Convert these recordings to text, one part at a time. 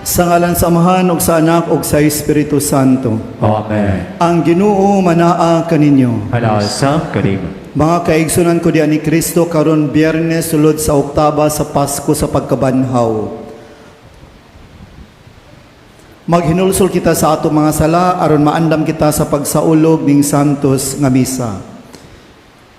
Sa ngalan sa Amahan ug sa Anak ug sa Espiritu Santo. Amen. Ang Ginoo manaa kaninyo. Hala usab kanimo. Mga kaigsunan ko diha ni Kristo, karon Biyernes sulod sa oktaba sa Pasko sa pagkabanhaw. Maghinulsol kita sa atong mga sala aron maandam kita sa pagsaulog ning Santos nga Misa.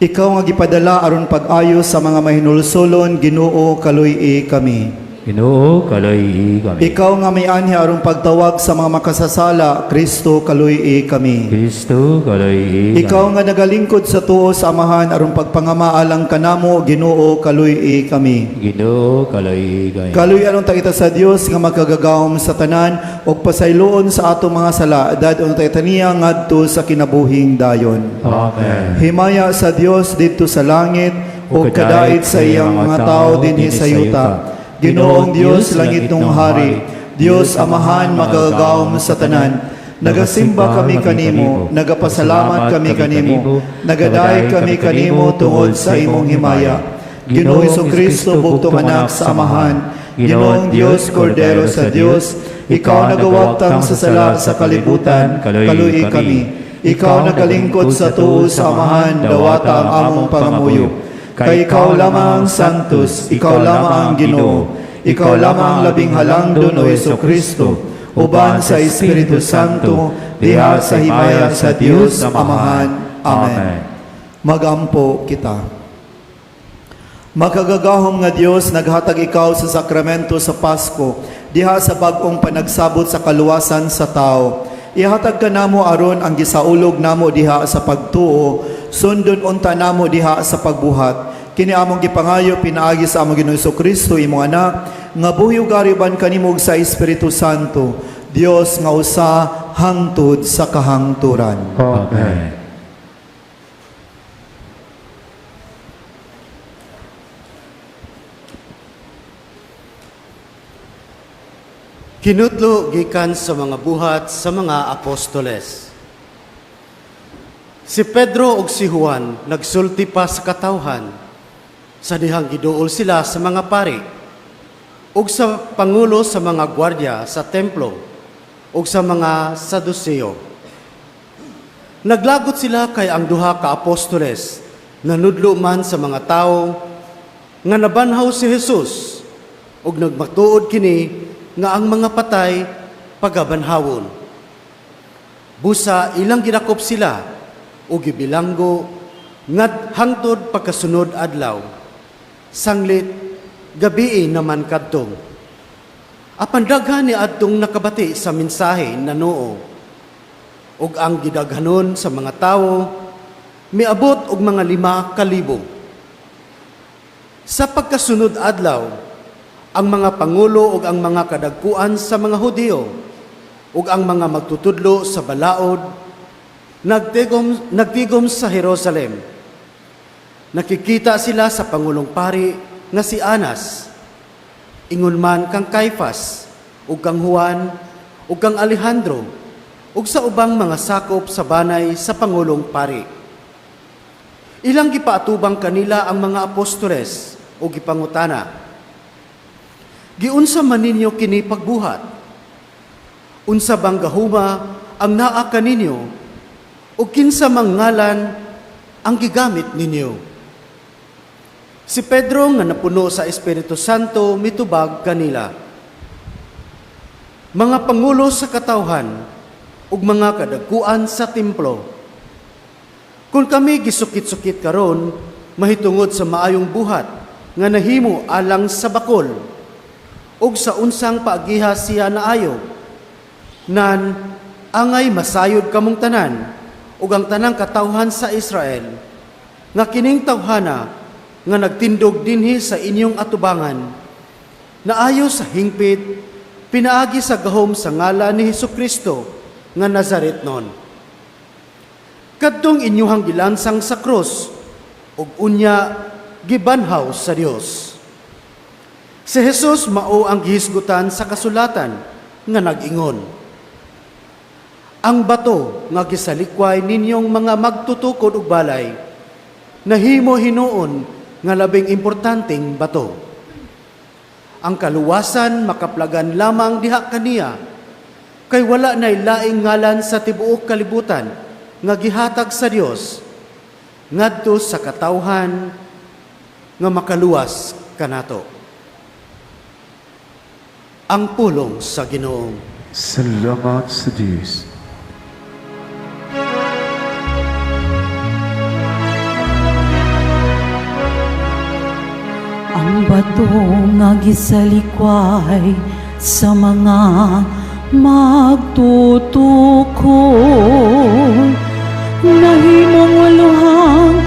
Ikaw nga gipadala aron pag-ayo sa mga mahinulsolon, Ginoo, kaluy-i kami. Ginoo, kaluy-i kami. Ikaw nga mianhi aron pagtawag sa mga makasasala, Kristo, kaluy-i kami. Kristo, kaluy-i kami. Ikaw nga nagalingkod sa tuo sa Amahan aron pagpangama alang kanamo, Ginoo, kaluy-i kami. Ginoo, kaluy-i kami. Kaluy-an unta kita sa Dios nga makagagahom sa tanan ug pasayloon sa atong mga sala, dad-on ta kita niya ngadto sa kinabuhing dayon. Amen. Himaya sa Dios didto sa langit ug kadait sa iyang mga tao dinhi sa yuta. Ginoong Dios, langitnong hari, Dios Amahan makagagahom sa tanan. Nagasimba kami kanimo, nagapasalamat kami kanimo, nagadaig kami kanimo tungod sa imong himaya. Ginoo Kristo, bugtong anak sa Amahan, Ginoong Dios, Kordero sa Dios, ikaw nagawagtang sa sala sa kalibutan, kaluy-i kami. Ikaw nagalingkod sa tuo sa Amahan, dawata ang among pangamuyo. Kay ikaw lamang ang Santos, ikaw lamang ang Ginoo, ikaw lamang ang labing halangdon, o Hesu Kristo, uban sa Espiritu Santo, diha sa himaya sa Dios Amahan. Amen. Magampo kita. Makagagahom nga Dios, naghatag ikaw sa sakramento sa Pasko, diha sa bag-ong panagsabot sa kaluwasan sa tao. Ihatag ka namo aron ang gisaulog namo diha sa pagtuo, sundon unta namo diha sa pagbuhat. Kini among gipangayo pinaagi sa among Ginoong Kristo, imong anak, nga buhi ug ari uban kanimo ug sa Espiritu Santo, Dios nga usa hangtod sa kahangturan. Amen. Kinutlo gikan sa mga buhat sa mga apostoles. Si Pedro ug si Juan nagsulti pa sa katawhan sa dihang giduol sila sa mga pari ug sa pangulo sa mga gwardiya sa templo ug sa mga Saduseo. Naglagot sila kay ang duha ka apostoles nanudlo man sa mga tawo nga nabanhaw si Jesus ug nagmatuod kini nga ang mga patay pagabanhawon. Busa ilang gidakop sila ug gibilanggo ngad hangtod pagkasunod adlaw. Sanglit gabii naman kadto. Apan daghan ni adtong nakabati sa mensahe nanuo, ug ang gidaghanon sa mga tawo miabot og mga 5,000. Sa pagkasunod adlaw, ang mga pangulo ug ang mga kadagkuan sa mga Hudiyo ug ang mga magtutudlo sa balaod nagtigom sa Jerusalem. Nakikita sila sa pangulong pari nga si Anas, ingon man kang Caifas ug kang Juan ug kang Alejandro ug sa ubang mga sakop sa banay sa pangulong pari. Ilang gipaatubang kanila ang mga apostoles ug gipangutana, "Giunsa man ninyo kini pagbuhat? Unsa bang gahuma ang naa kaninyo o kinsa mang ngalan ang gigamit ninyo?" Si Pedro nga napuno sa Espiritu Santo mitubag kanila, "Mga pangulo sa katawhan ug mga kadagkuan sa templo, kung kami gisukit-sukit karon mahitungod sa maayong buhat nga nahimo alang sa bakol ug sa unsang paagiha siya naayo, nan angay masayod kamong tanan ug ang tanang katawhan sa Israel nga kining tawhana nga nagtindog dinhi sa inyong atubangan naayo sa hingpit pinaagi sa gahom sa ngalan ni Hesukristo nga Nazaretnon, kadtong inyuhang gilansang sa krus ug unya gibanhaw sa Dios. Si Jesus mao ang gihisgutan sa kasulatan nga nag-ingon, 'Ang bato nga gisalikway ninyong mga magtutukod og balay nahimo hinuon nga labing importanteng bato.' Ang kaluwasan makaplagan lamang diha kaniya, kay wala nay laing ngalan sa tibuok kalibutan nga gihatag sa Dios ngadto sa katawhan nga makaluwas kanato. Ang pulong sa Ginoo. Salamat sa Diyos. Ang bato nga gisalikway sa mga magtutukod, nahimong uluhang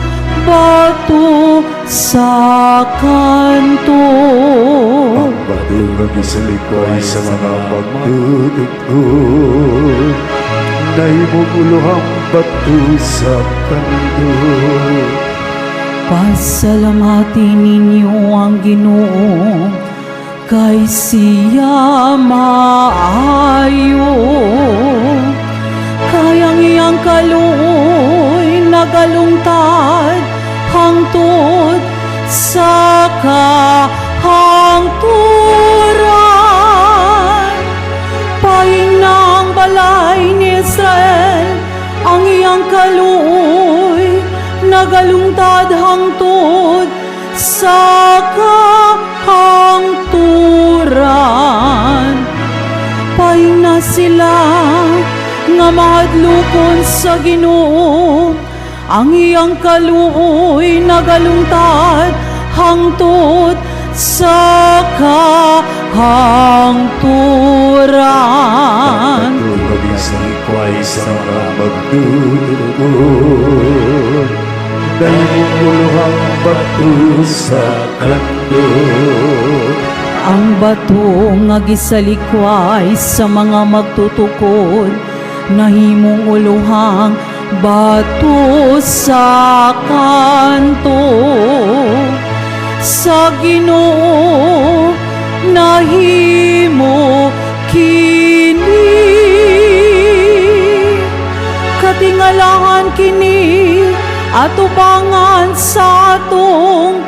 bato sa kanto. Ang bato nga gisalikway sa mga magtutukod, nahimong uluhang bato sa kanto. Pasalamatin ninyo ang Ginoo, kay siya maayo. Kay ang iyang kaluoy nagalungtad hangtod sa kahangturan. Paing ang balay ni Israel, ang iyang kaluoy nagalungtad hangtod sa kahangturan. Paing na sila nga mahadlokon sa Ginoo, ang iyang kaluoy nagalungtad hangtod sa kahangturan. Bato nga gisalikway sa mga magtutukod, nahimong uluhang bato sa kanto. Ang bato nga gisalikway sa mga magtutukod, nahimong uluhang bato sa kanto. Sa Ginoo nahimo kini, katingalahan kini atubangan sa atong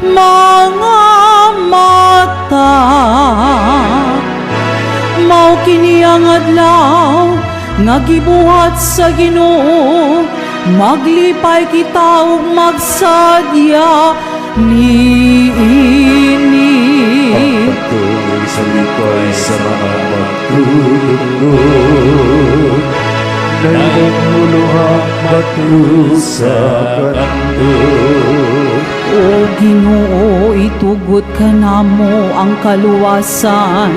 mga mata. Mao kini ang adlaw nga gibuhat sa Ginoo, maglipay kita ug magsadya niini. Ang bato nga gisalikway sa mga magtutukod, nahimong uluhang bato sa kanto. O Ginoo, itugot kanamo ang kaluwasan.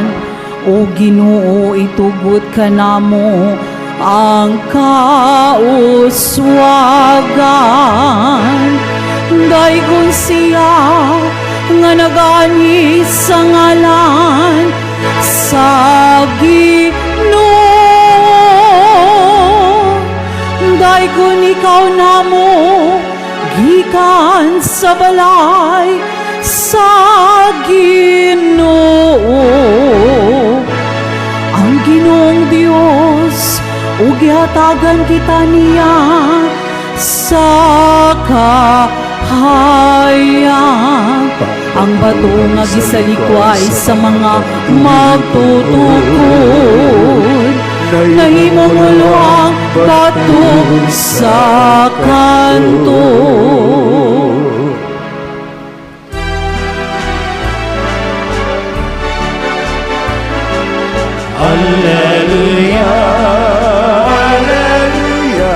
O Ginoo, itugot kanamo ang kauswagan. Daygon siya nga nagaanhi sa ngalan sa Ginoo. Daygon ikaw namo gikan sa balay sa Ginoo. Ang Ginoong Dios ug gihatagan kita niya sa kahayag. Ang bato nga gisalikway sa mga magtutukod, nahimong uluhang bato sa kanto. Alleluia, Alleluia,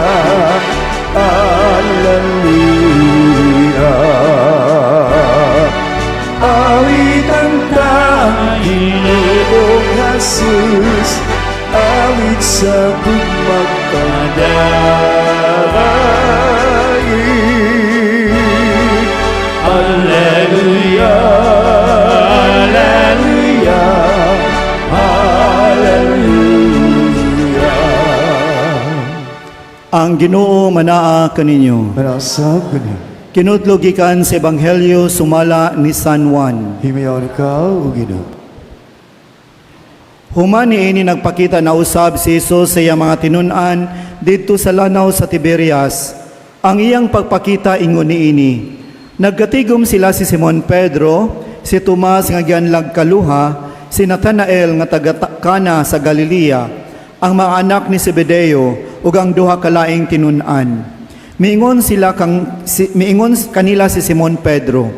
Alleluia. Awitan ta ang Ginoong Jesus, awit sa magpadaig. Alleluia, Alleluia, Alleluia. Ang Ginoo manaa kaninyo. Manasab kaniyo. Kinudlo gikan sa Ebanghelyo sumala ni San Juan. Himayaon ikaw, O Ginoo. Human niini, nagpakita na usab si Jesus sa iyang mga tinun-an didto sa lanaw sa Tiberias. Ang iyang pagpakita ingon niini. Nagkatigom sila si Simon Pedro, si Tomas nga gianlag Kaluha, si Natanael nga taga Kana sa Galilea, ang mga anak ni Zebedeo ug ang duha ka laing tinun-an. Miingon kanila si Simon Pedro,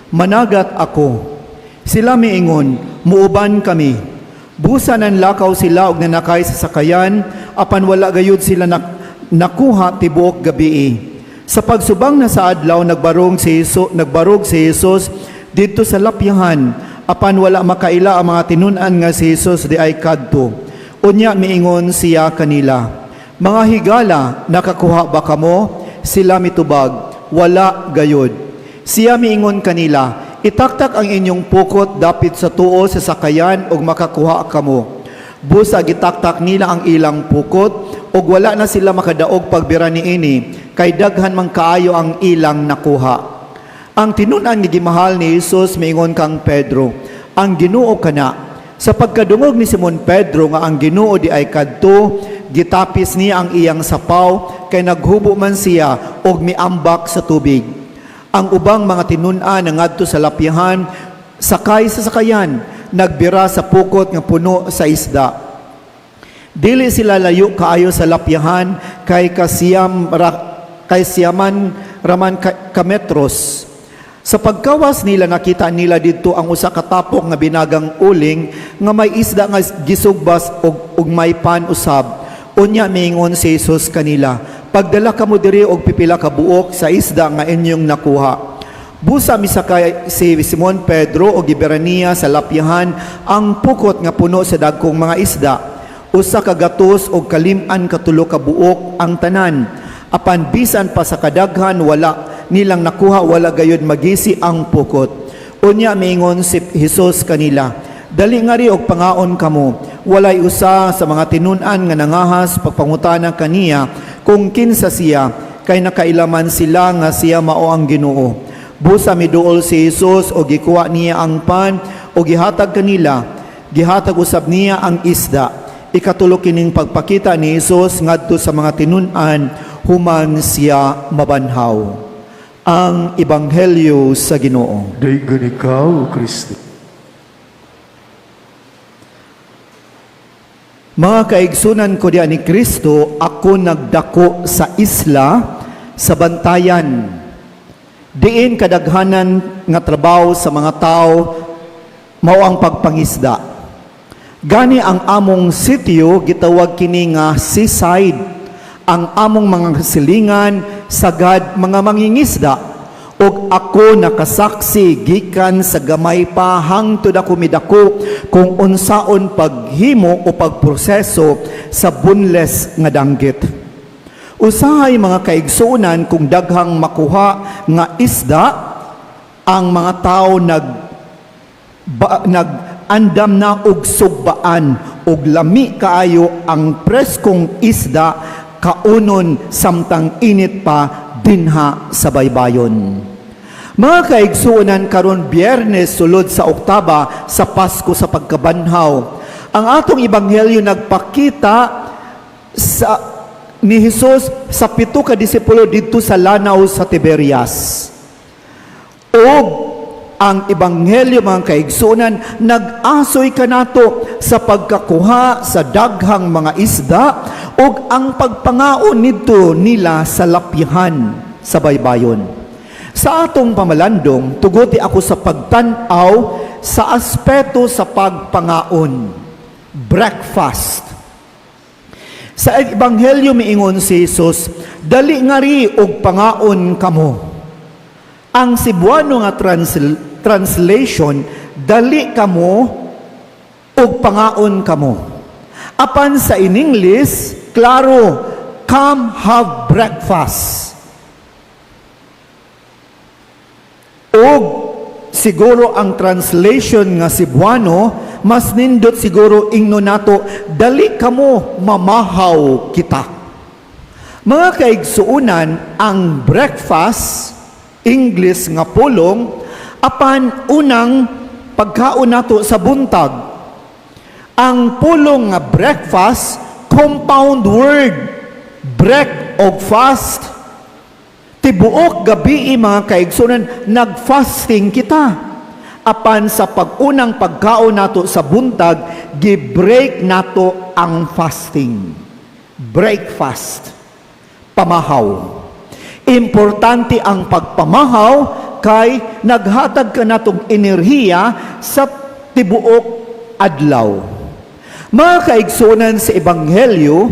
"Managat ako." Sila miingon, "Muuban kami." Busa nanlakaw sila og nanakay sa sakayan, apan wala gayud sila nakuha tibuok gabii. Sa pagsubang na sa adlaw, nagbarog si Jesus didto sa lapyahan, apan wala makaila ang mga tinun-an nga si Jesus diay kadto. Unya miingon siya kanila, "Mga higala, nakakuha ba kamo?" Sila mitubag, "Wala gayud." Siya miingon kanila, "Itaktak ang inyong pukot dapit sa tuo sa sakayan ug makakuha kamo." Busa gitaktak nila ang ilang pukot ug wala na sila makadaog pagbira niini kay daghan man kaayo ang ilang nakuha. Ang tinun-an nga gimahal ni Jesus miingon kang Pedro, "Ang Ginoo kana." Sa pagkadungog ni Simon Pedro nga ang Ginoo diay kadto, gitapis niya ang iyang sapaw kay naghubo man siya og miambak sa tubig. Ang ubang mga tinun-an ngadto sa lapyahan, sakay sa sakayan, nagbira sa pukot nga puno sa isda. Dili sila layo kaayo sa lapyahan kay kay siyaman raman ka metros. Sa pagkawas nila, nakita nila didto ang usa ka tapok nga binagang uling nga may isda nga gisugbas ug may pan usab. Unya miingon si Jesus kanila, "Pagdala kamo diri og pipila ka buok sa isda nga inyong nakuha." Busa misakay si Simon Pedro og gibira niya sa lapyahan ang pukot nga puno sa dagkong mga isda. 153 ka buok ang tanan. Apan bisan pa sa kadaghan wala nilang nakuha, wala gayud magisi ang pukot. Unya miingon si Jesus kanila, "Dali ngari og pangaon kamo." Walay usa sa mga tinun-an nga nangahas pagpangutana kaniya kung kinsa siya, kay nakailaman sila nga siya mao ang Ginoo. Busa miduol si Jesus og gikuha niya ang pan og gihatag kanila. Gihatag usab niya ang isda. Ikatulo kining pagpakita ni Jesus ngadto sa mga tinun-an human siya mabanhaw. Ang Ebanghelyo sa Ginoo. Daiggon ikaw, O Kristo. Mga kaigsunan ko diha ni Kristo, ako nagdako sa isla sa Bantayan. Diin kadaghanan nga trabaho sa mga tao mao ang pagpangisda. Gani ang among sitio gitawag kini nga seaside. Ang among mga silingan sagad mga mangingisda, ug ako nakasaksi gikan sa gamay pa hangtod ako midako kung unsaon paghimo o pagproseso sa boneless nga danggit. Usahay, mga kaigsuonan, kung daghang makuha nga isda, ang mga tao nag andam na og sugbaan, og lami kaayo ang preskong isda kaunon samtang init pa dinha sa baybayon. Mga kaigsuonan, karon Biyernes sulod sa Oktaba sa Pasko sa Pagkabanhaw. Ang atong ebanghelyo nagpakita sa ni Jesus sa 7 ka disipulo didto sa lanaw sa Tiberias. Og ang ebanghelyo, mga kaigsuonan, nag-asoy kanato sa pagkakuha sa daghang mga isda ug ang pagpangaon nidto nila sa lapyahan sa baybayon. Sa atong pamalandong, tuguti ako sa pagtan-aw sa aspeto sa pagpangaon, breakfast. Sa ebanghelyo miingon si Jesus, "Dali ngari og pangaon kamo." Ang Cebuano nga translation, "Dali kamo og pangaon kamo." Apan sa in English, klaro, "Come have breakfast." Og siguro ang translation nga Cebuano, mas nindot siguro ingno nato, "Dali kamo, mamahaw kita." Mga kaigsuunan, ang breakfast, English nga pulong, apan unang pagkaon nato sa buntag. Ang pulong nga breakfast, compound word, break og fast. Tibuok gabi, mga kaigsunan, nagfasting kita. Apan sa pag-unang pagkaon nato sa buntag, gi-break nato ang fasting. Breakfast. Pamahaw. Importante ang pagpamahaw kay naghatag ka natong enerhiya sa tibuok adlaw. Mga kaigsunan, sa Ebanghelyo,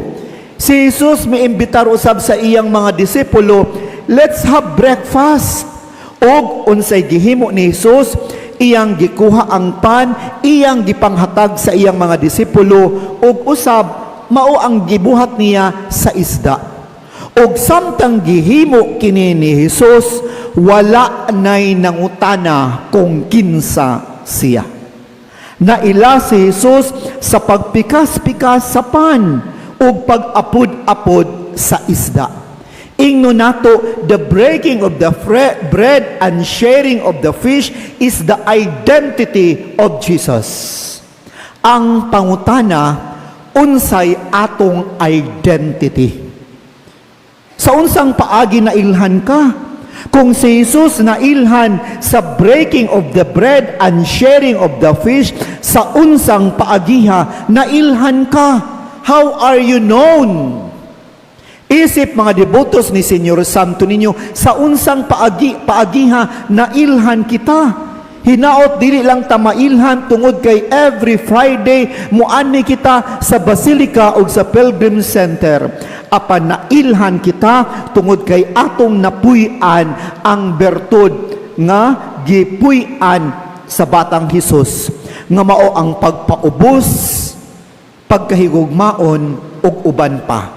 si Jesus miimbitar usab sa iyang mga disipulo, "Let's have breakfast." Og unsay gihimo ni Jesus? Iyang gikuha ang pan, iyang gipanghatag sa iyang mga disipulo, ug usab mao ang gibuhat niya sa isda. Og samtang gihimo kini ni Jesus, wala nay nangutana kung kinsa siya. Naila si Jesus sa pagpikas-pikas sa pan ug pag-apod-apod sa isda. Ingno nato, the breaking of the bread and sharing of the fish is the identity of Jesus. Ang pangutana, unsay atong identity? Sa unsang paagi na ilhan ka? Kung si Jesus nailhan sa breaking of the bread and sharing of the fish, sa unsang paagiha nailhan ka? How are you known? Isip mga debotos ni Señor Santo Niño, sa unsang paagiha nailhan kita? Hinaot dili lang ta mailhan tungod kay every Friday muani kita sa Basilica o sa Pilgrim Center. Apan nailhan kita tungod kay atong napuy-an ang bertud nga gipuy-an sa batang Hesus, nga mao ang pagpaubos, pagkahigugmaon ug uban pa.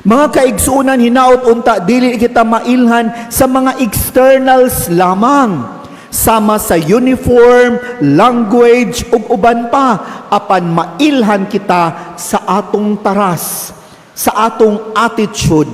Mga kaigsuonan, hinaot unta dili kita mailhan sa mga externals lamang, sama sa uniform, language ug uban pa, apan mailhan kita sa atong taras, sa atong attitude,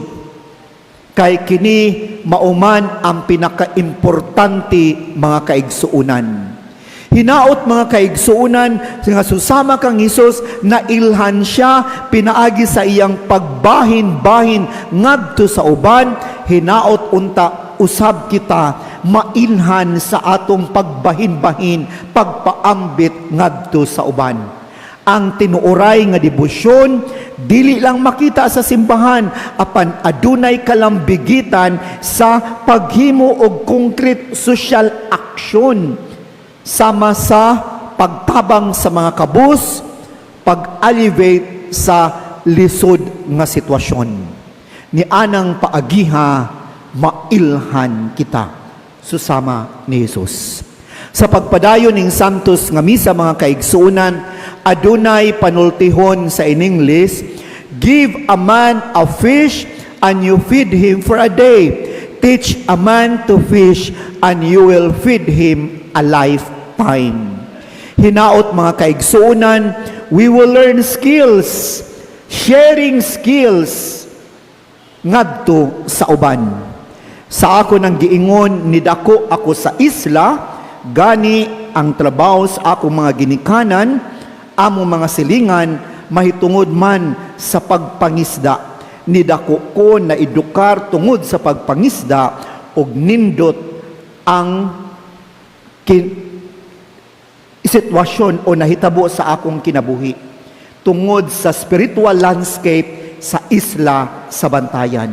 kay kini mauman ang pinakaimportante, mga kaigsuonan. Hinaot, mga kaigsuonan, nga susama kang Hesus, nailhan siya pinaagi sa iyang pagbahin-bahin ngadto sa uban. Hinaot unta usab kita mailhan sa atong pagbahin-bahin, pagpaambit ngadto sa uban. Ang tinuoray nga debosyon dili lang makita sa simbahan, apan adunay kalambigitan sa paghimo og concrete social action, sama sa pagtabang sa mga kabus, pag-alleviate sa lisod nga sitwasyon. Ni anang paagiha mailhan kita susama ni Jesus. Sa pagpadayon ning Santos nga misa, mga kaigsuonan, adunay panultihon sa in English, "Give a man a fish and you feed him for a day. Teach a man to fish and you will feed him a lifetime." Hinaot, mga kaigsuonan, we will learn skills, sharing skills ngadto sa uban. Sa ako nang giingon, nidako ako sa isla, gani ang trabaho sa akong mga ginikanan, among mga silingan, mahitungod man sa pagpangisda. Nidako ko na edukar tungod sa pagpangisda og nindot ang sitwasyon o nahitabo sa akong kinabuhi tungod sa spiritual landscape sa isla sa Bantayan.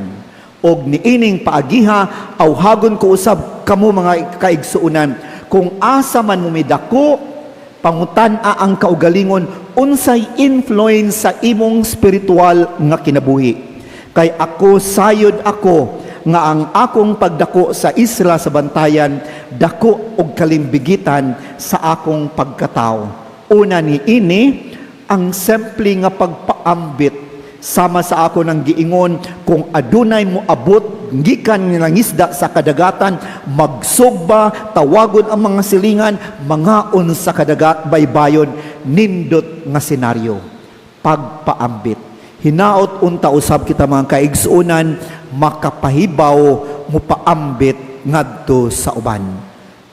Og niining paagiha, awhagon ko usab kamo, mga kaigsuonan, kung asa man mo midako, pangutan-a ang kaugalingon unsay influence sa imong spiritual nga kinabuhi. Kay ako, sayod ako nga ang akong pagdako sa isla sa Bantayan dako og kalimbigitan sa akong pagkatao. Una ni ini ang simple nga pagpaambit, sama sa ako ng giingon, kung adunay mo abot gikan nangisda sa kadagatan, magsugba, tawagon ang mga silingan, mangaon sa kadagat baybayon. Nindot nga senaryo, pagpaambit. Hinaot unta usab kita, mga kaigsuonan, makapahibaw mupaambit ngadto sa uban.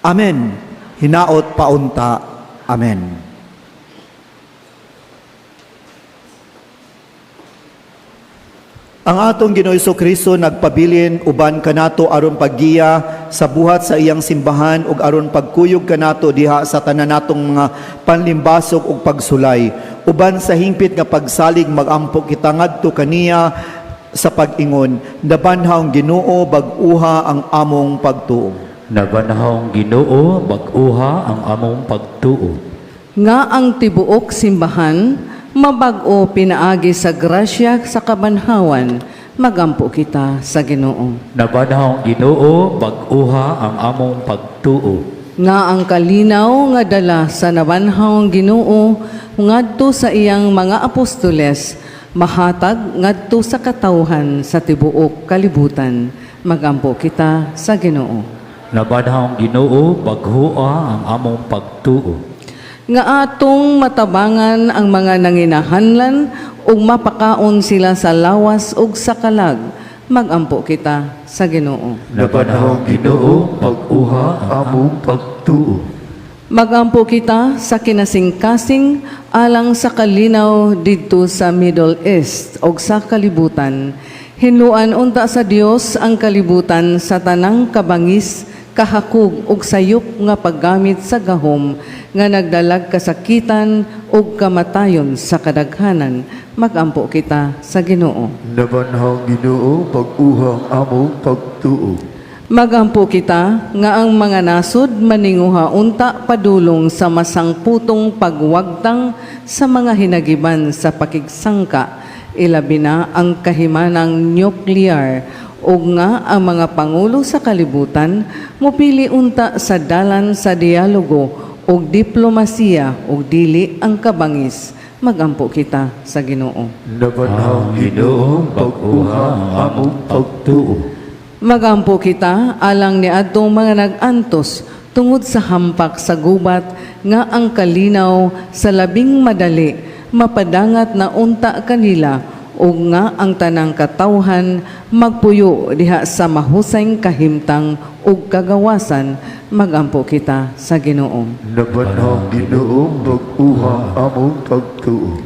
Amen. Hinaot paunta. Amen. Ang atong Ginoo Kristo nagpabilin uban kanato aron paggiya. sa buhat sa iyang simbahan ug aron pagkuyog kanato diha sa tanan natong mga panlimbasok ug pagsulay. Uban sa hingpit nga pagsalig, magampo kita ngadto kaniya sa pag-ingon: Nabanhawng Ginoo, bag-uha ang among pagtuo. Nabanhawng Ginoo, bag-uha ang among pagtuo. Nga ang tibuok simbahan mabag-o pinaagi sa grasya sa kabanhawan, magampo kita sa Ginoo. Nabanhawng Ginoo, bag-uha ang among pagtuo. Nga ang kalinaw nga dala sa nabanhawng Ginoo ngadto sa iyang mga apostoles mahatag ngadto sa katawhan sa tibuok kalibutan, magampo kita sa Ginoo. Nabanhawng Ginoo, bag-uha ang among pagtuo. Nga atong matabangan ang mga nanginahanglan ug mapakaon sila sa lawas ug sa kalag, magampo kita sa Ginoo. Nabanhawng Ginoo, bag-uha ang among pagtuo. Magampo kita sa kinasingkasing alang sa kalinaw didto sa Middle East ug sa kalibutan. Hinluan unta sa Dios ang kalibutan sa tanang kabangis, kahakog ug sayop nga paggamit sa gahom nga nagdalag kasakitan ug kamatayon sa kadaghanan. Magampo kita sa Ginoo. Nabanhawng Ginoo, bag-uha ang among pagtuo. Magampo kita nga ang mga nasod maninguha unta padulong sa masangputong pagwagtang sa mga hinagiban sa pakigsangka, ilabi na ang kahimanang nuclear, ug nga ang mga pangulo sa kalibutan mopili unta sa dalan sa dialogo ug diplomasiya ug dili ang kabangis. Magampo kita sa Ginoo. Nabanhawng Ginoo, bag-uha ang among pagtuo. Magampo kita alang ni adtong mga nag-antos tungod sa hampak sa gubat, nga ang kalinaw sa labing madali mapadangat na unta kanila ug nga ang tanang katawhan magpuyo diha sa mahusay kahimtang ug kagawasan. Magampo kita sa Ginoo. Nabanhawng Ginoo, bag-uha ang among pagtuo.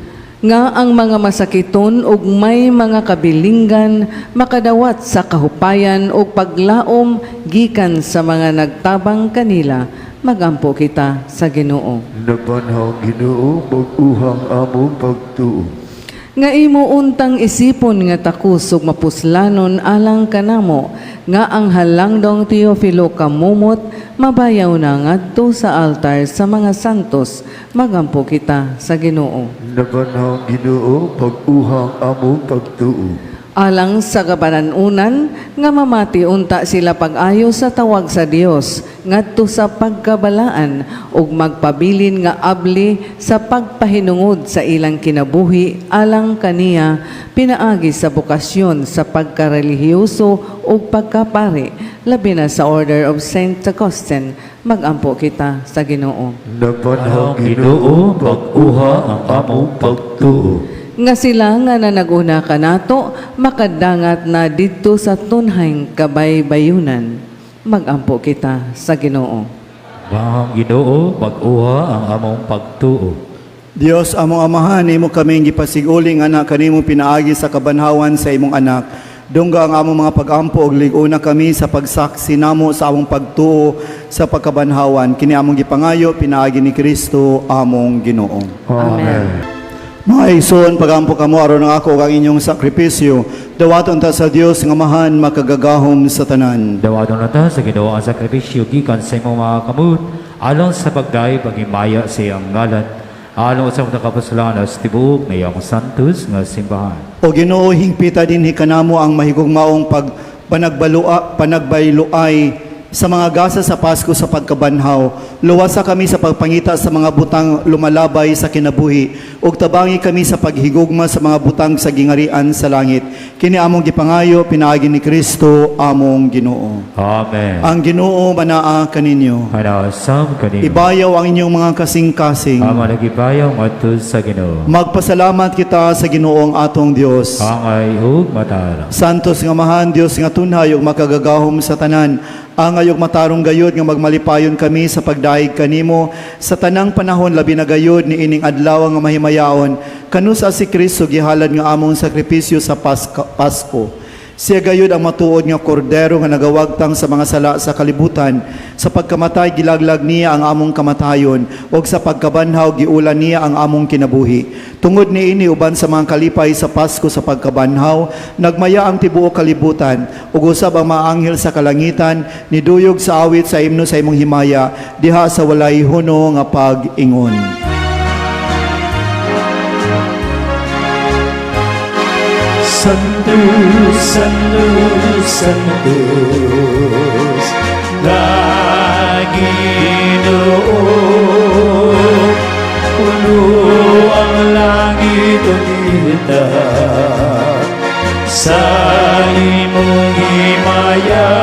Nga ang mga masakiton ug may mga kabilinggan makadawat sa kahupayan ug paglaom gikan sa mga nagtabang kanila, magampo kita sa Ginoo. Nabanhawng Ginoo, bag-uha ang among pagtuo. Nga imo untang isipon nga takos ug mapuslanon alang kanamo, nga ang halangdong Teofilo Camomot mabayaw na ngadto sa altar sa mga santos, magampo kita sa Ginoo. Nabanhawng Ginoo, bag-uha ang among pagtuo. Alang sa kabananunan nga mamati unta sila pag-ayo sa tawag sa Dios ngadto sa pagkabalaan ug magpabilin nga abli sa pagpahinungod sa ilang kinabuhi alang kaniya pinaagi sa bokasyon sa pagkarelihiyoso ug pagkapari, labi na sa Order of Saint Augustine, magampo kita sa Ginoo. Nabanhawng Ginoo, bag-uha ang among pagtuo. Nga sila nga nanaguna kanato makadangat na didto sa tunhayng kabaybayunan, magampo kita sa Ginoo. Nabanhawng Ginoo, bag-uha ang among pagtuo. Dios among Amahan, imo kaming gipasig-uling anak kanimo pinaagi sa kabanhawan sa imong anak. Dungga ang among mga pagampo ug lig-una kami sa pagsaksi namo sa among pagtuo sa pagkabanhawan. Kini among gipangayo pinaagi ni Kristo among Ginoo. Amen. Mga igsoon, pagampo kamo aron ang ako ug ang inyong sakripisyo dawaton ta sa Dios nga Amahan makagagahom sa tanan. Dawaton na sa Ginoo ang sakripisyo gikan sa imong mga kamot alang sa pagdayeg paghimaya sa iyang ngalan, alang sa mga kapuslanan sa tibuok na iyang santos nga simbahan. O Ginoo, hingpita dinhi kanamo ang mahigugmaong pag panagbayluay sa mga gasa sa Pasko sa pagkabanhaw. Luwasa kami sa pagpangita sa mga butang lumalabay sa kinabuhi ug tabangi kami sa paghigugma sa mga butang sa gingarian sa langit. Kini among gipangayo pinaagi ni Kristo among Ginoo. Amen. Ang Ginoo manaa kaninyo. Manaa sab kanimo. Ibayaw ang inyong mga kasing-kasing. Among gibayaw ngadto sa Ginoo. Magpasalamat kita sa Ginoong atong Dios. Angay ug matarong. Santos nga Amahan, Dios nga tunhay ug makagagahom sa tanan, angay ug matarong gayod nga magmalipayon kami sa pagdayeg kanimo sa tanang panahon, labi na gayod ni ining adlaw nga mahimayaon kanusa si Kristo gihalad nga among sakripisyo sa Pasko. Siya gayud ang matuod nga kordero nga nagawagtang sa mga sala sa kalibutan. Sa pagkamatay gilaglag niya ang among kamatayon ug sa pagkabanhaw giulan niya ang among kinabuhi. Tungod niini uban sa mga kalipay sa Pasko sa pagkabanhaw, nagmaya ang tibuok kalibutan ug usab ang mga anghel sa kalangitan niduyog sa awit sa imno sa imong himaya diha sa walay huno nga pag-ingon. Santo, Santo, Santos, Ginoo, puno ang langit ug yuta sa imong himaya.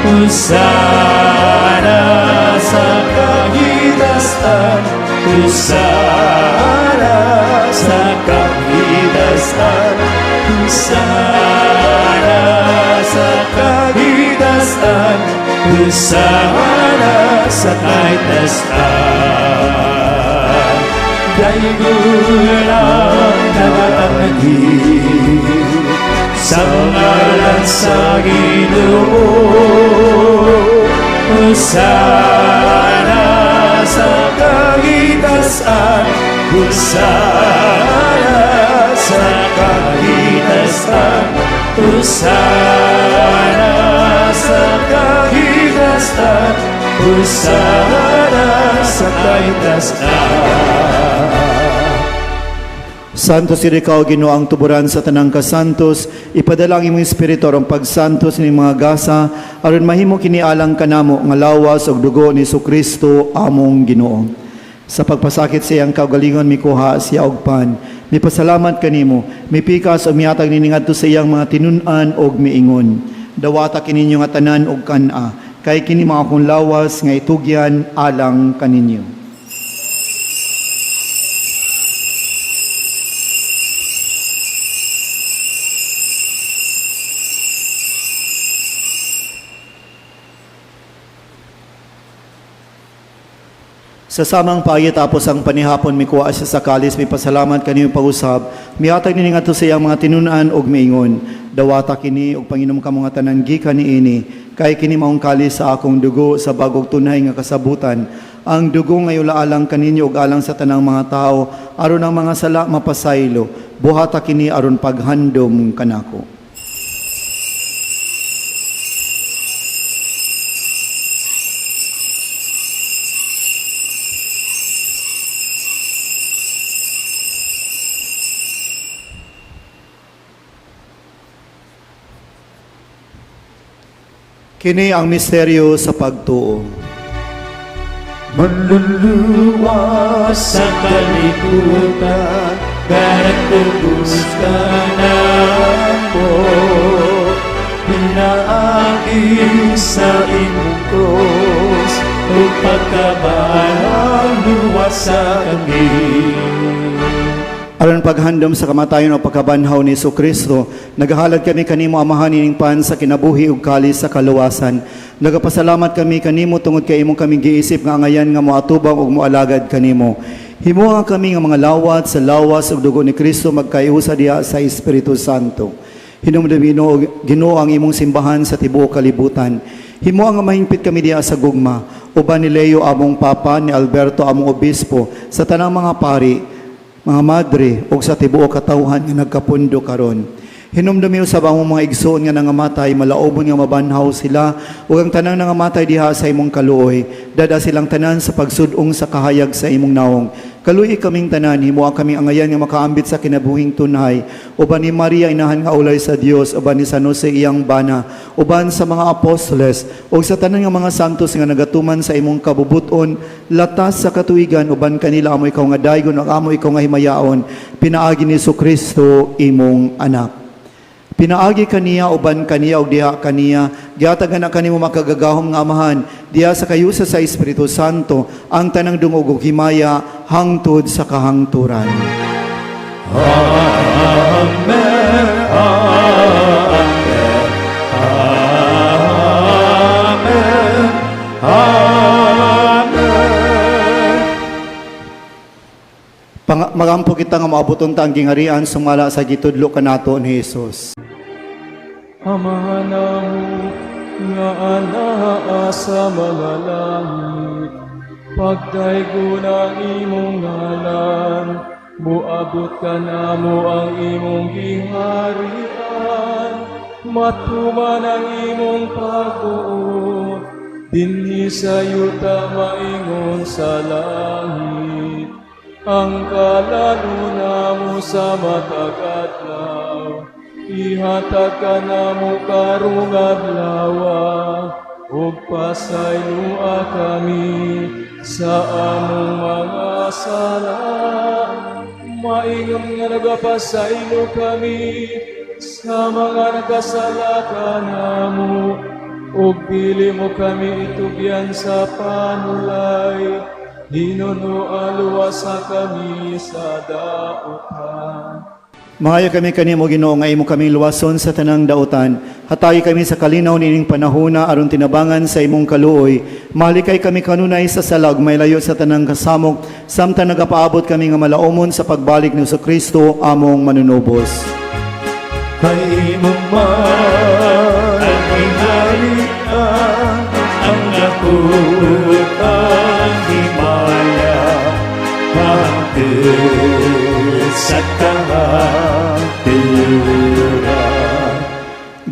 Hosana sa kahitasan, Hosana sa kahitasan, Hosana sa kahitasan, Hosana sa kahitasan. Daygon ang nagaanhi sa ngalan sa Ginoo. Hosana sa kahitasan, Hosana sa kahitasan, Hosana sa kahitasan, Hosana sa kahitasan. Santo sir ikaw, Ginoo, ang tuburan sa tanang kasantos, ipadala ang imong espiritu aron pagsantos ni mga gasa, aron mahimo kini alang kanamo nga lawas ug dugo ni Kristo among Ginoo. Sa pagpasakit sa iyang kaugalingon mikuha siya og pan, mipasalamat kanimo, mipikas ug mihatag nini ngadto sa iyang mga tinun-an og miingon. Dawata kininyo nga tanan og kan-a, kay kini mao akong lawas nga itugyan alang kaninyo. Sa samang paagi tapos ang panihapon mikuha siya sa kalis mipasalamat kaniyong pag-usab mihatag nini ngadto sa iyang mga tinun-an og miingon, dawata kini og panginom kamo nga tanan gikan niini, kay kini maong kalis sa akong dugo sa bagong tunay nga kasabutan, ang dugo nga alang kaninyo ug alang sa tanang mga tao aron ang mga sala mapasaylo. Buhata kini aron paghandom kanako. Kini ang misteryo sa pagtuo. Manluluwas sa kalibutan, Karatubos ka namo, pinaagi sa imong krus, ug pagkabanhaw luwas sa kami. Aron paghandom sa kamatayon o pagkabanhaw ni Kristo, nagahalad kami kanimo, Amahan, ining pan sa kinabuhi ug kalis sa kaluwasan. Nagapasalamat kami kanimo tungod kay imong kaming giisip nga angayan nga moatubang ug moalagad kanimo. Himuha kami nga mga lawat sa lawas ug dugo ni Kristo magkaiusa diha sa Espiritu Santo. Hinumdum, Ginoo, ang imong simbahan sa tibuok kalibutan. Himuha nga mahingpit kami diha sa gugma, uban ni Leo among Papa, ni Alberto among Obispo, sa tanang mga pari, mga madre ug sa tibuok katawhan nga nagkapundo karon. Hinumdumi usab ang mga igsoon nga nangamatay, malaobon nga mabanhaw sila ug ang tanang nangamatay diha sa imong kaluoy. Dada silang tanan sa pagsud-ong sa kahayag sa imong naong. Kaluoyi kaming tanan, himuha kaming angayan nga makaambit sa kinabuhing tunhay. Uban ni Maria inahan nga ulay sa Dios, uban ni San Jose iyang bana, uban sa mga apostoles ug sa tanan nga mga santos nga nagatuman sa imong kabubuton, latas sa katuigan uban kanila amo ikaw nga daygon ug amo ikaw nga himayaon, pinaagi ni Kristo imong anak. Pinaagi kaniya, uban kaniya ug diha kaniya, gihatag na kanimo makagagahom nga Amahan diha sa kayusa sa Espiritu Santo ang tanang dungog ug himaya hangtod sa kahangturan. Amen. Amen. Amen. Amen. Magampo kita nga maaboton ta ang gingarian sumala sa gitudlo kanato ni Hesus. Amahan namo nga anaa sa mga langit, pagdaygon ang imong ngalan, muabot kanamo ang imong giharian, matuman ang imong pagbuot, dinhi sa yuta maingon sa langit. Ang kalan-on namo sa matag adlaw, ihatag kanamo karong adlawa, ug pasayloa kami sa among mga sala, maingon nga nagapasaylo kami sa mga nagkasala kanamo, ug dili mo kami itugyan sa panulay, hinunoa luwasa kami sa dautan. Mangayo kami kanimo, Ginoo, nga imo kaming luwason sa tanang dautan. Hatagi kami sa kalinaw nining panahona aron tinabangan sa imong kaluoy. Malikay kami kanunay sa sala ug mailayo sa tanang kasamok samtang nagapaabot kami nga malaumon sa pagbalik ni Kristo among manunubos. Kay imo man ang gingharian, ang dakot, ang himaya, hangtod sa kahangturan.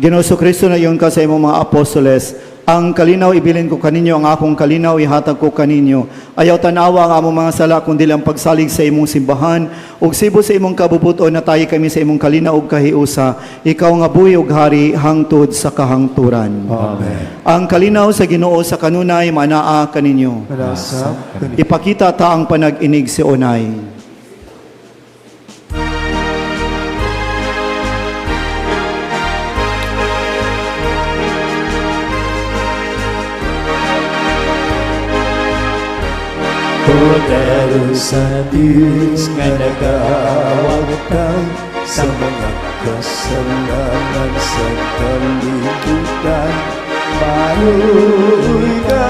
Ginoo Kristo, naingon ka sa imong mga apostoles, "Ang kalinaw ibilin ko kaninyo, ang akong kalinaw ihatag ko kaninyo. Ayaw tanawa ang among mga sala, kundi ang pagsalig sa imong simbahan, ug sibo sa imong kabubuton hatagi kami sa imong kalinaw ug kahiusa. Ikaw nga buhi ug hari hangtod sa kahangturan." Amen. Ang kalinaw sa Ginoo sa kanunay manaa kaninyo. Manasab kaninyo. Ipakita ta ang panag-inigsiunay. Poder sa Diyos nga nagawagtang sa mga kasalanan sa kalibutan. Maluoy ka,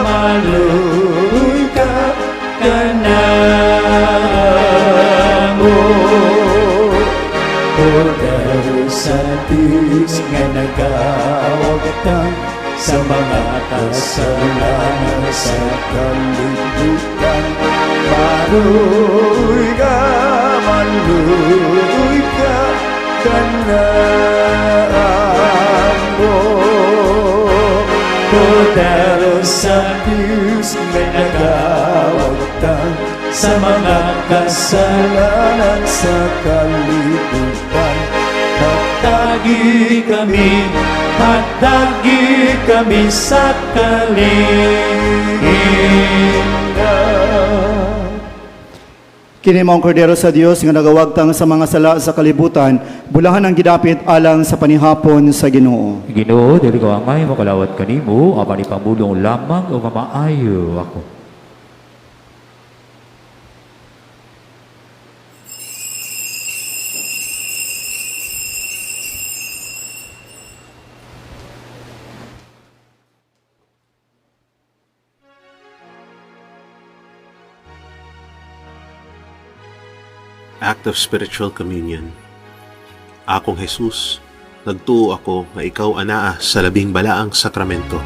maluoy ka, kanamo. Poder sa Diyos nga nagawagtang sa mga kasalanan sa kalibutan. Maluoy ka, maluoy ka, kanamo. Poder sa Diyos nga nagawagtang sa mga kasalanan sa kalibutan. Hatagi kami, hatagi kami sa kalinaw. Kini mao ang Kordero sa Dios nga nagawagtang sa mga sala sa kalibutan, bulahan ang gidapit alang sa panihapon sa Ginoo. Ginoo, dili ko angay makalawat kanimo, apan ipamulong lamang ug mamaayo ako. Act of Spiritual Communion. Akong Jesus, nagtuo ako nga ikaw anaa sa labing balaang sakramento.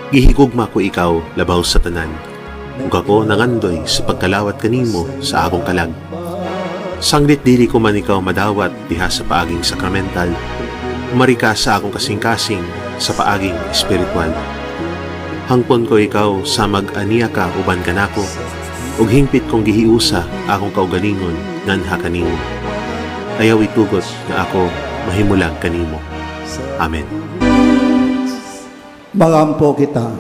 Gihigugma ko ikaw labaw sa tanan. Ug ako nangandoy sa pagkalawat kanimo sa akong kalag. Sanglit dili ko man ikaw madawat diha sa paaging sakramental, umari ka sa akong kasing-kasing sa paaging espiritual. Hangpon ko ikaw sa mag-aniya ka uban kanako, ug hingpit kong gihiusa akong kaugalingon nganha kanimo. Ayaw itugot nga ako mahimulag kanimo. Amen. Magampo kita.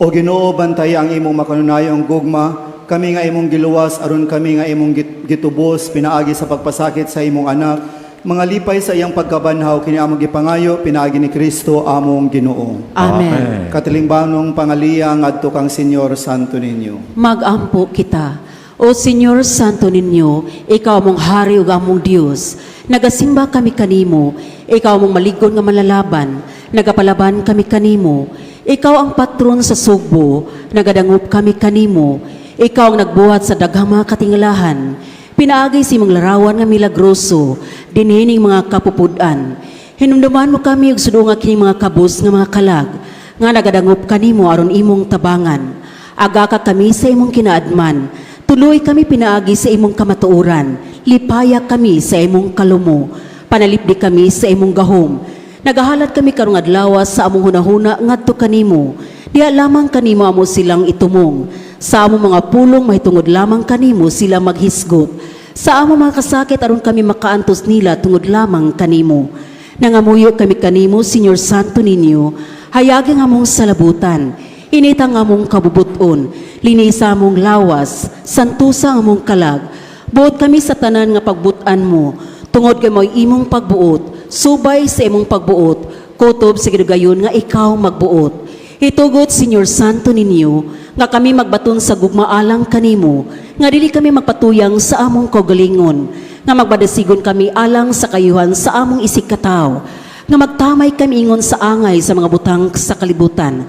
O Ginoo, bantay ang imong makanunayong gugma, kami nga imong giluwas aron kami nga imong gitubos pinaagi sa pagpasakit sa imong anak, mangalipay sa iyang pagkabanhaw. Kini among gipangayo pinaagi ni Kristo among Ginoo. Amen. Katilingbanong pangaliya ngadto kang Senyor Santo Niño. Magampo kita. O Senyor Santo Niño, ikaw among hari ug among Dios. Nagasimba kami kanimo, ikaw among malig-on nga manlalaban, nagapalaban kami kanimo. Ikaw ang patron sa Sugbo, nagadangop kami kanimo. Ikaw ang nagbuhat sa daghang mga katingalahan. Pinaagi sa imong larawan nga milagroso, dinhining mga kapupud-an. Hinumduman mo kami ug sudunga kining mga kabus nga mga kalag nga nagadangop kanimo aron imong tabangan. Agaka kami sa imong kinaadman. Tuloy kami pinaagi sa imong kamatuoran. Lipaya kami sa imong kalumo. Panalipdi kami sa imong gahom. Nagahalat kami karong adlaw sa among hunahuna ngadto kanimo. Diha lamang kanimo amo silang itumong. Sa among mga pulong mahitungod lamang kanimo sila maghisgot. Sa among mga kasakit aron kami makaantos nila tungod lamang kanimo. Nangamuyo kami kanimo, Senyor Santo Niño, hayagi ang among salabutan, inita ang among kabubuton, linisa among lawas, santusa ang among kalag. Buot kami sa tanan nga pagbutan mo, tungod kay mo'y imong pagbuot, subay sa imong pagbuot, kutob sa gidugayon nga ikaw magbuot. Itugot, Senyor Santo Niño, nga kami magbaton sa gugmaalang kanimo, nga dili kami magpatuyang sa among kaugalingon, nga magbadasigon kami alang sa kayuhan sa among isigkatawo, nga magtamay kami ingon sa angay sa mga butang sa kalibutan.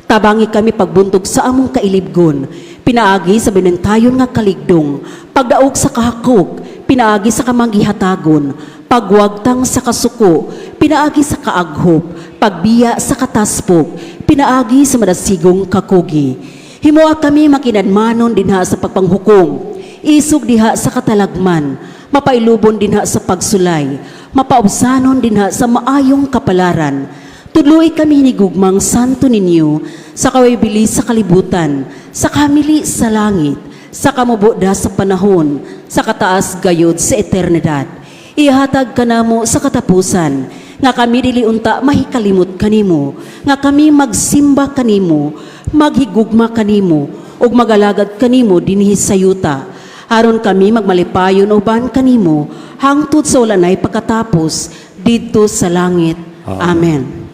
Tabangi kami pagbuntog sa among kailibgon, pinaagi sa binentayon nga kaligdong, pagdaog sa kahakog, pinaagi sa kamanggihatagon, pagwagtang sa kasuko, pinaagi sa kaaghop, pagbiya sa kataspok, pinaagi sa madasigong kakugi. Himoa kami makinadmanon dinha sa pagpanghukom, isog diha sa katalagman, mapailubon dinha sa pagsulay, mapaubsanon dinha sa maayong kapalaran. Tudloi kami hinigugmang Santo Niño sa kawaybili sa kalibutan, sa kamili sa langit, sa kamubuda sa panahon, sa kataas gayod sa eternidad. Ihatag kanamo sa katapusan, nga kami dili unta mahikalimot kanimo, nga kami magsimba kanimo, maghigugma kanimo, ug magalagad kanimo dinhi sa yuta. Aron kami magmalipayon uban kanimo, hangtod sa wala nay pagkatapos didto sa langit. Amen.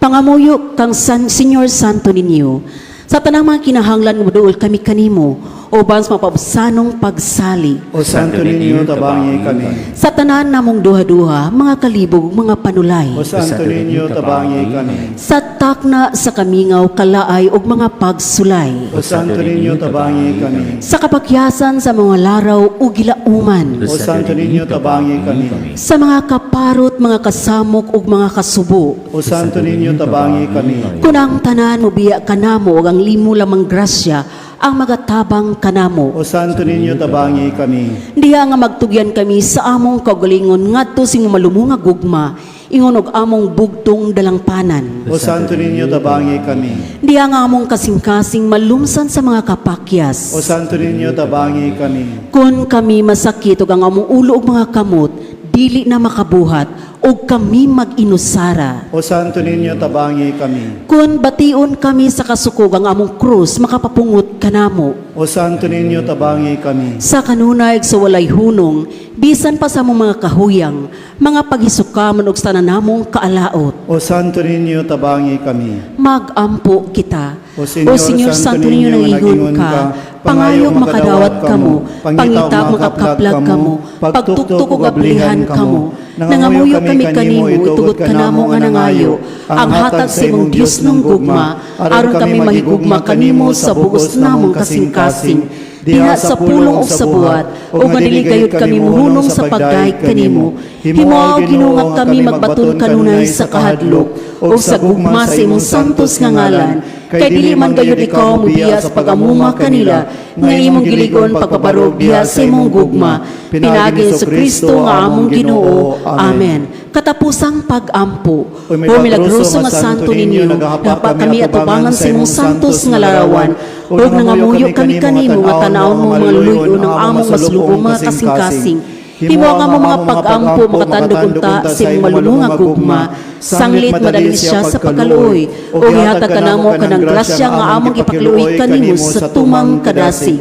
Pangamuyo kang Senyor Santo Niño, sa tanang mga kinahanglan nga moduol kami kanimo, uban sa mapaubsanong pagsali. O Santo Niño, tabangi kami. Sa tanan namong duha-duha, mga kalibog, mga panulay. O Santo Niño, tabangi kami. Sa takna sa kamingaw, kalaay ug mga pagsulay. O Santo Niño, tabangi kami. Sa kapakyasan sa mga laraw ug gilauman. O Santo Niño, tabangi kami. Sa mga kaparot, mga kasamok ug mga kasubo. O Santo Niño, tabangi kami. Kung ang tanan mobiya kanamo ug ang limo lamang grasya ang magatabang kanamo. O Santo Niño, tabangi kami. Diha nga magtugyan kami sa among kaugalingon ngadto sa imong malumo nga gugma, ingon og among bugtong dalangpanan. O Santo Niño, tabangi kami. Diha nga among kasing-kasing malumsan sa mga kapakyas. O Santo Niño, tabangi kami. Kung kami masakit ug ang among ulo ug mga kamot, dili na makabuhat ug kami mag-inusara. O Santo Niño, tabangi kami. Kung bation kami sa kasukog ang among krus, makapapungot kanamo. O Santo Niño, tabangi kami. Sa kanunay ug sa walay hunong, bisan pa sa among mga kahuyang, mga paghisukamon ug sa tanan namong kaalaot. O Santo Niño, tabangi kami. Magampo kita. O Senyor, Santo Niño, nangingon ka, pangayog makadawat kamo, pangita makakaplag kamo, pagtuktok ug ablihan kamo. Nangamuyo kami kanimo, itugot kanamo nga nangayo, ang hatag sa imong Dios ng gugma, aron kami mahigugma kanimo sa bugos namong kasing-kasing. Diha sa pulong ug sa buhat, ug nga dili gayud kami muhunong sa pagdayeg kanimo. Himoa Ginoo nga kami magbaton kanunay sa kahadlok ug sa gugma sa imong santos nga ngalan, kay dili man gayud ikaw mobiya sa pag-amuma kanila nga imong giligon pagpabarog diha sa imong gugma, pinaagi sa Kristo nga among Ginoo. Amen. Katapusang pag-ampo. O milagroso nga Santo Niño, nagahapa kami atubangan sa imong santos nga larawan, ug nangamuyo kami kanimo nga tan-awon mo mga luluy-on ang among masulubong mga kasing-kasing. Himo ang among mga pag-ampo makatandog unta sa imong malumo nga gugma, sanglit madali siya sa pagkaluoy, ug ihatag kanamo kanang grasya nga among ipakaluoy kanimo sa tumang kadasig.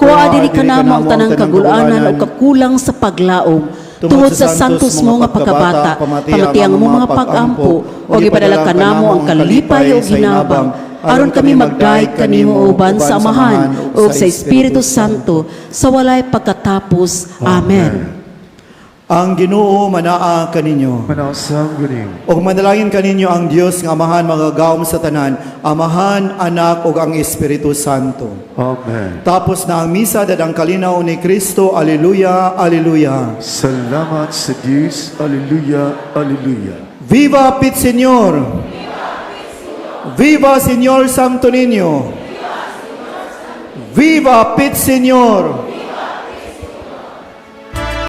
Kuha diri kanamo ang tanang kagulanan ug kakulang sa paglaom, tungod sa santos mo nga pagkabata, pamati ang among mga pag-ampo, ug ipadala kanamo ang kalipay ug hinabang, aron kami magdayeg kanimo uban sa Amahan ug sa Espiritu Santo sa walay pagkatapos. Amen. Ang Ginoo manaa kaninyo. Manausab kanimo. Og manalangin kaninyo ang Dios nga Amahan magagahom sa tanan, Amahan, Anak ug ang Espiritu Santo. Amen. Tapos na ang misa, dadang kalinaw ni Kristo. Alleluia, alleluia. Salamat sa Diyos. Alleluia, alleluia. Viva Pit Señor! Viva Señor Santo Niño! Viva Pit Señor!